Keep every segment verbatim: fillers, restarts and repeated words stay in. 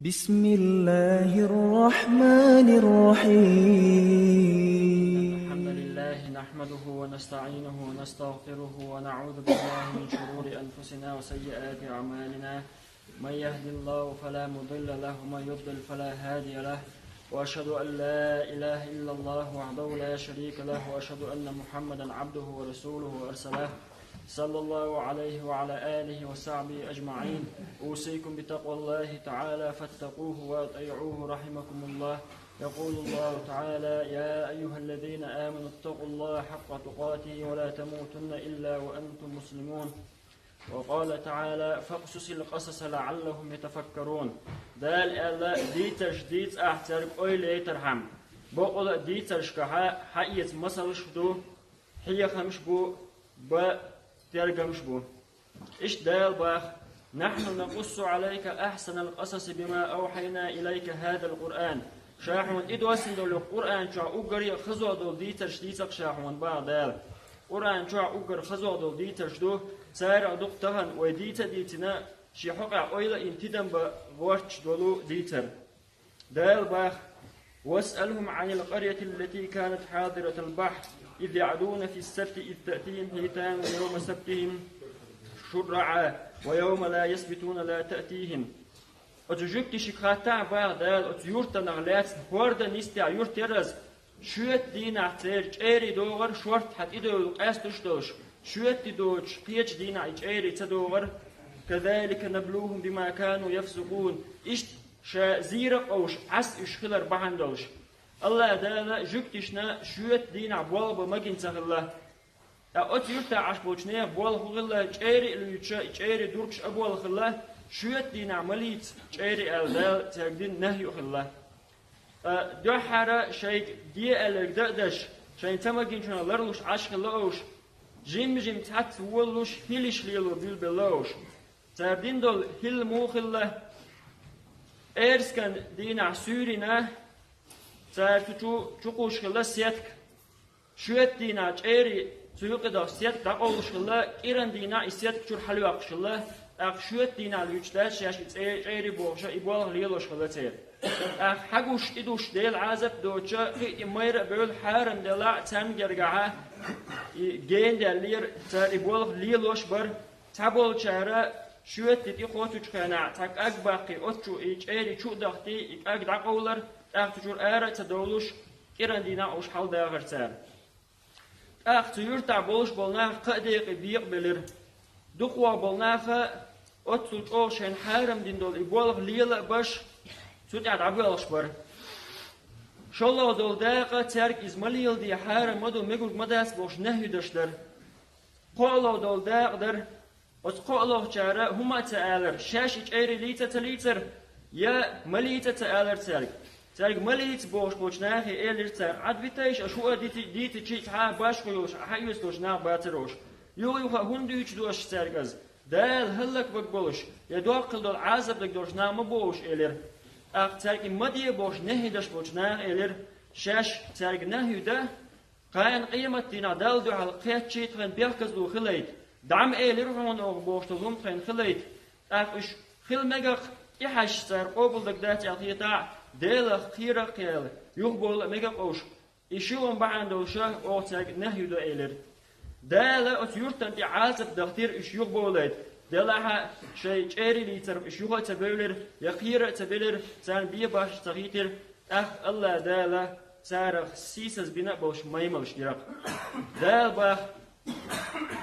بسم الله الرحمن الرحيم. الحمد لله نحمده ونستعينه ونستغفره ونعوذ بالله من شرور أنفسنا وسيئات أعمالنا. من يهد الله فلا مضل له ومن يضلل فلا هادي له. وأشهد أن لا إله إلا الله وحده لا شريك له وأشهد أن محمدا عبده ورسوله أرسله صلى الله عليه وعلى آله وصحبه أجمعين. أوصيكم بتقوى الله تعالى فاتقوه وأطيعوه رحمكم الله. يقول الله تعالى: يا أيها الذين آمنوا اتقوا الله حق تقاته ولا تموتن إلا وأنتم مسلمون. وقال تعالى: فاقصص القصص لعلهم يتفكرون. Дала аьлла: «Дийцарш дийца ахь цаьрга ойла яйтархьама». Бакъала а дийцаршкахьа хьаэца масалш а ду, хьехамаш а бу, ба тергамаш а бу. Иштта Дала баха: «نحن نقص عليك أحسن القصص بما أوحينا إليك هذا القرآن». Ша хьуна тӀедоссийна долу Къуръан чохь уггаре а хазо долу дийцарш дийцакх ша хьуна, баха Дала. Къуръан чохь уггар хазо долу дийцарш ду, царах дукха тахана вай дийца а дийцина, шен хьокъехь ойла а йина тидам бан гӀорташ долу дийцар. Дала баха: «واسألهم عن القرية التي كانت حاضرة البحر إذ يعدون في السبت إذ تأتيهم حيتانهم يوم سبتهم شرعا ويوم لا يسبتون لا تأتيهم». Оцу жуьгташка хаттахь, баха Дала, оцу юьртанах лаьцна хӀордан йистехь юьрт яра иза, шоьтан дийнахь церан чӀерий догӀура шортта хьан тӀедевлла къаьсташ а долуш, шоьтан доцуш кхечу дийнахь и чӀерий ца догӀура. «كذلك نبلوهم بما كانوا يفسقون». Иштта ша зийра а къовш, Ӏаса уьш хилар бахьана долуш. АллахӀ Дала жуьгташна шоьтан дийнахь болх бан магийна ца хилла. Ткъа оцу юьртахь Ӏаш болчу нехан болх хӀун хилла, чӀерий а луьйча, и чӀерий дургуш а болх хилла, шоьтан дийнахь ма лийца чӀерий аьлла, Дала цаьрга дина нахью а хилла. Ткъа дуьххьара шайга де аьлларг дан а деш, шайна ца магийначунах ларлуш Ӏаш хилла уьш, жим-жим цхьацца волалуш, хӀиллаш лело билбелла уьш. Цара дина долу хӀилла муха хилла? Пӏераскан дийнахь суьйрина, цара цу чу чукхуш хилла сетка. Шоьтан дийнахь чӀерий цу юкъа даха сетка дӀакъовлуш хилла, кӀиран дийнахь и сетка чуьра хьалайоккхуш хилла, тӀаккха шоьтан дийнахь луьйчу дац шаьш и цӀе-, чӀерий бохуша и болх лелош хилла церан. ТӀаккха хьагуш, тӀедуш Делан Ӏазап а доцуша, кхин а тӀе майра а бевлла, хьарам делахь а царна гергахьа и гена даьллера, цара и болх лелош а бара. Цхьаболчара шоьтан де тӀекхочучу хенахь цхьа кӀаг баккхий, оцу чу и чӀерий чу а дахтий, и кӀаг дӀакъовлар, тӀаккха цу чуьра ара а ца довлуш, кӀиран дийнахь уьш хьаладахар цара. ТӀаккха цу юьртахь болуш болу нах кхаа декъе бекъабелира. Дукхах болу наха оццул чӀогӀа шайна хьарам дина долу и болх лела а беш, цу тӀехь дӀабоьлхуш бара. ШолгӀа долу дакъа цаьрга иза ма леладе, хьарам ма ду, мегург ма дац бохуш нахью деш дара. КхоалгӀа долу дакъа дара. Оцу кхоалгӀачара хӀума а ца алара, шаьш и чӀерий лийца а ца лийцара, я ма лийца а ца алара цаьрга. Цаьрга ма лийца бохуш болчу нахе элира цара: «Ӏадвитайша аша хӀуъа дици-, дийцичи, цхьа а башхо йолуш, хьан а оьцуш нах бацара уьш. Юха-юха хӀунда дуьйцуш ду аша цаьрга ас? Дала хӀаллакбаг болуш, я доккхал долу Ӏазап даг долуш нах ма боху уьш», — элира. ТӀаккха цаьрга и ма де бохуш нахьи деш болчу наха элира: «Шаьш цаьрга нахьи дан, кхана къематдийнахь Далла дуьхьал кхеччий тхайн бехказло хилайта, дӀа ма элира хьуна оха бохуш долу хӀума тхайна хилайта, тӀаккха уьш хила мега-кх, тӀехьаьжча цара къобалдаг дац аьлла хетахь а, Делах кхера а кхел, юхабовла а мега-кх уьш, и ши хӀума бахьана долуша оха цаьрга нахьи до», — элира. Дала оцу юьртан тӀе Ӏазап дахтира уьш юхабовлайта, делахь а шайн чӀерий лийцарх уьш юха а ца бевлира, я кхера а ца белира, царна бен башха ца хийтира, тӀаккха АллахӀ Дала царах сийсаз бина а болуш маймалш дира-кх. Дала баха: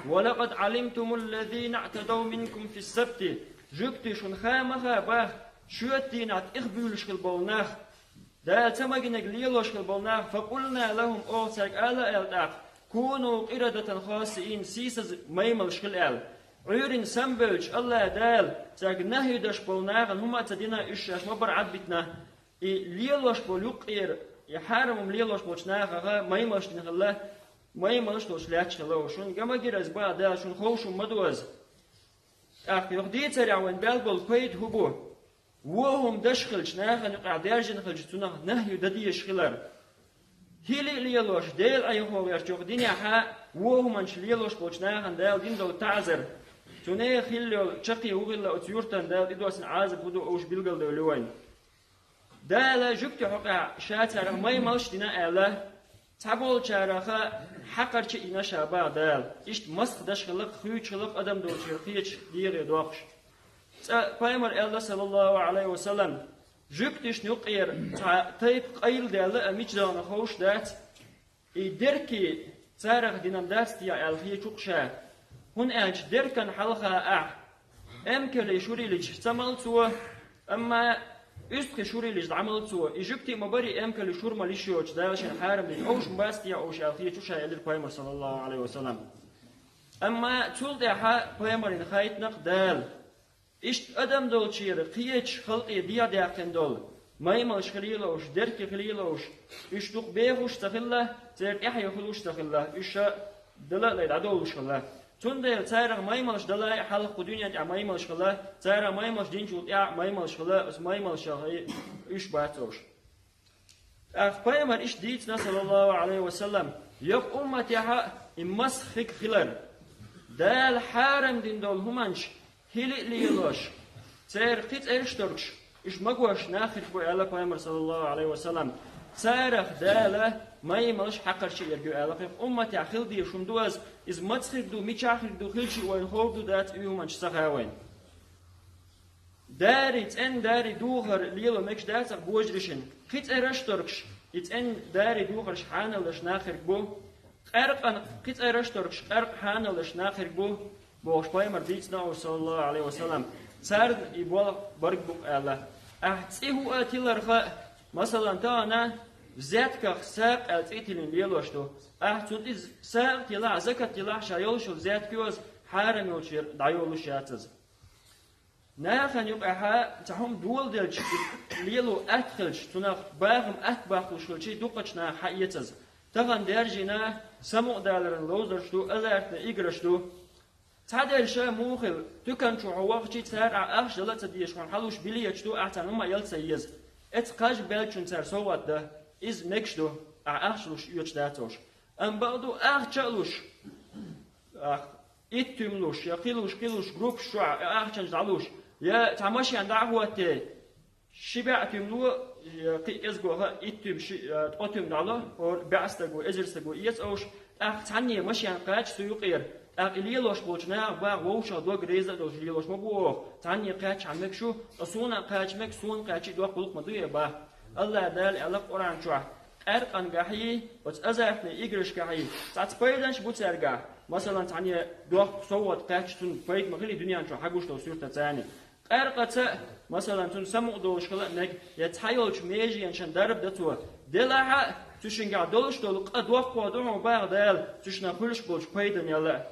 «ولقد علمتم الذين اعتدوا منكم في السبت». Жуьгтий, шуна ха ма хаьа баха, шоьтан дийнахь тӀехбуьйлуш хила болу нах, Дала ца магийнарг лелош хила болу нах, «فقلنا لهم», оха цаьрга ала аьлла тӀаккха: «كونوا قردة خاسئين», сийсаз маймалш хила аьлла. Ӏуьйрина самабевлча АллахӀ Дала цаьрга нахьи деш болу нахана хӀума а ца дина, уьш шаьш ма бара Ӏадбитина. И лелош болу юккъера, и хьарам хӀума лелош болчу нахаха маймалш дина хилла, маймалш долуш лаьтташ хилла уьш. Шуна ган ма гира иза баха Дала, шуна ховшун ма ду иза. ТӀаккха юха дийцарехь вайн баьлла болу пайда хӀун бу? Вон хӀума деш хилча, нахана юкъахь даьржина хилча, цунах нахьи дан дезаш хилар. ХӀилла а лелош, Дела Ӏехо гӀерташ юха динехьа, вон хӀуманаш лелош болчу нахана Дала дина долу таӀзар. Цунна хилла йолу чаккхе хӀун хилла оцу юьртана Дала тӀедоссина Ӏазап хӀун ду уьш билгалдевлла вайна. Дала жуьгтийн хьокъехь ша царах маймалш а дина аьлла, цхьаболчарах хьакхарча а йина ша боху Дала. Иштта масех даш хилла-кх, хуьйцуш хилла-кх адам долчуьра кхечу дегӀе доккхуш. Цкъа пайхамар аьлла, саллаллаху Ӏалайхи ва саллам, жуьгташна юккъера цхьа тайпа къайладаьлла а мича дахана ховш дац, и дерриг царах динан дац те аьлла хеташ ву-кх ша. ХӀунда аьлча дерриган хьалха ахь эмкалан шура йиллича ца мала цо, амма уьстагӀийн шура йиллича дӀамала цо. И жуьгтий а ма бара, и эмкалан шура мала йиш йоцуш Дала шена хьарам дина. Уьш ма бац те уьш аьлла хеташ ву ша, элира пайхамар, саллаллаху Ӏалайхи ва саллам. Амма цул тӀаьхьа пайхамарна хаийтина-кх Дала. Иштта адам долчуьра кхечу халкъе дӀадаьккхина долу маймалш хилийла уьш, дерриг хилийла уьш, уьш дукха бехуш а ца хилла, церан тӀаьхье хуьлуш а ца хилла, уьш ша дала а лай дӀадолуш хилла. Цундела царах маймалш далахь а хьалха кху дуьнен тӀехь маймалш хилла, царах маймалш динчул тӀаьхьа а маймалш хилла, оцу маймалшах уьш бац уьш. ТӀаккха пайхамар иштта дийцина, саллаллаху Ӏалайхи ва саллам, йоккха умматехь а и масех хилар. Дала хьарам дина долу хӀуманаш хила а лелош, церан кхин цӀераш а торгуш, уьш магош нах хирг бу аьлла пайхамар, саллаллаху Ӏалайхи ва саллам. Царах Дала маймалш хьакхарча а ерг ю аьлла, кхин умматехь хила дезаш хӀума ду иза, иза маца хирг ду, мичахь хирг ду, хилча а вайна ховр ду дац, и хӀуманаш ца хаьа вайна. Дарий, цӀена дарий духар лело мегаш дацахь божаршна, кхин цӀераш а торгуш, и цӀена дарий духарш хьаналлаш нах хирг бу, къаьркъан кхин цӀераш а торгуш, къаьркъа хьаналлаш нах хирг бу, бохуш пайхамар дийцина уьш, саллаллаху Ӏалайхи ва саллам, царна и болх барг бу-кх аьлла. Ахь цӀе хӀуъа тиларх а, масалан, тахана взятках сагӀа аьлла цӀе тиллина лелош ду. Ахь цунна иза сагӀа тилахь, закат тилахь, ша йолуш йолу взятка ю иза, хьарам йолчуьра дӀайолуш яц иза. Нахана юкъахь цхьа хӀума доладелча, лело атта хилча, цунах бахам атта баккхалуш хилча, дукхачу наха хьаэца иза. Тахана даьржина самукъадаларан ловзарш ду, азартни играш ду. Цхьаделла ша муха хила, туькан чу хьо вахчи, цара ахь ахча дала а ца дезаш, хьуна хьалуш билеташ ду, ахь царна хӀума а яла ца еза. Эцу кхаж баьллачунна цара совгӀат дан, иза мегаш ду, ахь ахча луш оьцуш дац уьш. Амма бакъ ду, ахча а луш, ахь итт туьма луш, я кхин луш, кхин луш, группаш чохь а ахчанаш дӀалуш, я цхьа машен дӀа а хӀоттий, ши бӀе туьма ло, я кхин кӀезгоха итт туьма, ши, я ткъа туьма дӀало, хӀора бӀе стаго, эзар стаго эца уьш, тӀаккха цхьанне машен кхача цу юкъера, тӀаккха и лелош болчу наха баха вовшах дог реза а долуш лелош ма бу оха, цхьанне кхаьчча хьан мегаш ю, ткъа суна а кхача мега, суна кхаьччи доккха гӀуллакх ма ду и баха. АллахӀ Дала аьлла Къуръан чохь, къаьркъангахьий, оцу азартни играшкахьий, цхьацца пайданаш бу цаьргахь. Масалан, цхьанне доккха совгӀат кхаьчча, цунна пайда ма хили дуьнен чохь хьагуш долу суьртаца царна. Къаьркъаца а, масалан, цунна самукъа долуш хила а мега, я цхьа йолчу меженашна дарба дан цо. Делахь а, цу шингахь долуш долу къа доккхо ду хьуна баха Дала, цу шиннах хуьлуш болчу пайданал а.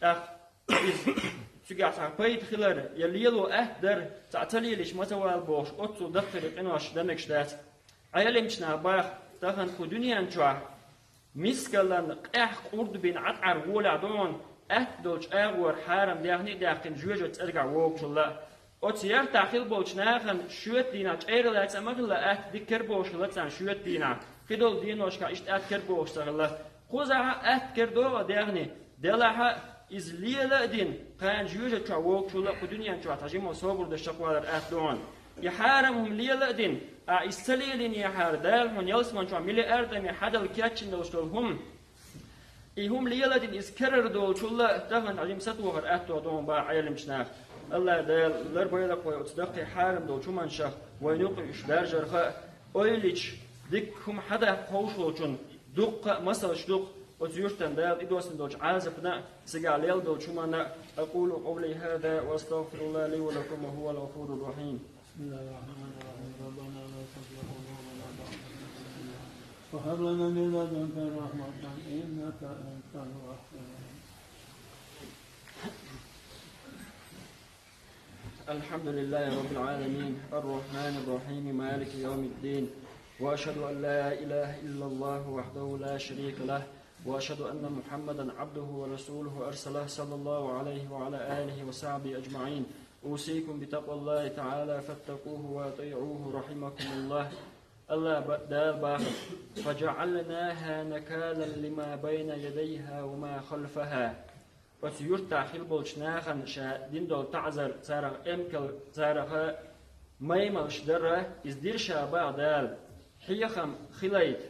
ТӀаккха иза цигахь цхьа пайда хилар, я лело атта дар, цхьаъ ца лелийча ма ца вала бохуш, оццул даккхий къинош дан мегаш дац. Ӏелимчу наха баха, тахана кху дуьнен чохь мискалан къаьхьа къурд бина Ӏаткъар волехь ду хьуна, атта долчу агӀор хьарам даьхни а даьккхина жоьжат цӀергахь вогучул а. Оцу яртахь хила болчу нахана шоьтан дийнахь чӀералаца а ма хилла атта, дика кара бохуш хилла царна шоьтан дийнахь, кхидолу деношкахь иштта атта кара бохуш ца хилла. Кхузахь а атта кара догӀу а даьхни, делахь а иза лела а дина, кхана жоьжат чохь вогучул а кху дуьнен чохь цхьа жима собар деш чекхвалар атта ду хьуна. И хьарам хӀума лела а дина, ахь иза ца лелийнехьара, Дала хьуна ялсаман чохь миллиардами хьадала кечйина долуш долу хӀума, и хӀума лела а дина, иза карара долчул а тахана хьан жима сатохар атто ду хьуна баха Ӏелимчу наха. АллахӀ Дала ларбойла-кх вай оцу даккхий хьарам долчу хӀуманашах, вайна юкъа уьш даржарх а, ойла йича, дикка хӀума хьадаккха ховш волчунна дуккха а масалш ду-кх оцу юьртана Дала тӀедоссина долчу Ӏазапна а, цигахь лелла долчу хӀуманна а. أقول قولي هذا وأستغفر الله لي ولكم وهو الغفور الرحيم. بسم الله الرحمن الرحيم. ربنا لا تزغ قلوبنا بعد إذ هديتنا وهب لنا من لدنك رحمة إنك أنت الوهاب. الحمد لله رب العالمين، الرحمن الرحيم، مالك يوم الدين. وأشهد أن لا إله إلا الله وحده لا شريك له، وأشهد أن محمدا عبده ورسوله أرسله صلى الله عليه وعلى آله وصحبه أجمعين. أوصيكم بتقوى الله تعالى فاتقوه وأطيعوه رحمكم الله. АллахӀ ба-, Дала баха: فجعلناها نكالا لما بين يديها وما خلفها. Оцу юьртахь хилла болчу нахана ша дина долу таӀзар, царах эмкал, царах маймалш дара, иза дира ша баха Дала. Хьехам хилайта,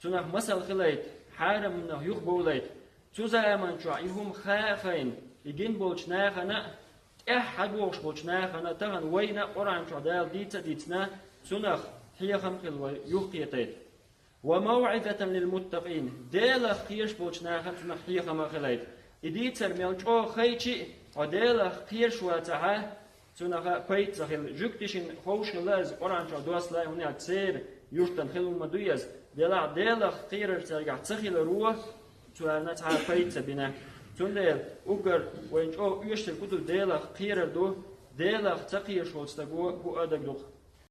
цунах масал хилайта, хьарамнах юхабовлайта. Цу заман чохь и хӀума хаа а хайна, и гина болчу нахана а, тӀаьхьа хьабогӀуш болчу нахана а, тахана вайна а Къуръан чохь Дала дийца а дийцина, цунах хьехам а хила вай юхакхетайта. «Ва мавӀизатан лил муттакъин», Делах кхоьруш болчу нахана цунах хьехам а хилайта. И дийцар мел чӀогӀа хайчи а, хьо Делах кхоьруш вацахь а, цунах а пайда ца хила. Жуьгташна ховш хилла иза Къуръан чохь доссалой, хӀунда аьлча церан юьртана хилла ма дуй иза. Делахь Делах кхерар цаьргахь ца хиларо, царна цхьа а пайда ца бина. Цундела уггар вайна чӀогӀа оьшург хӀун ду, Делах кхерар ду, Делах ца кхоьруш волчу стага хӀун а дага дукха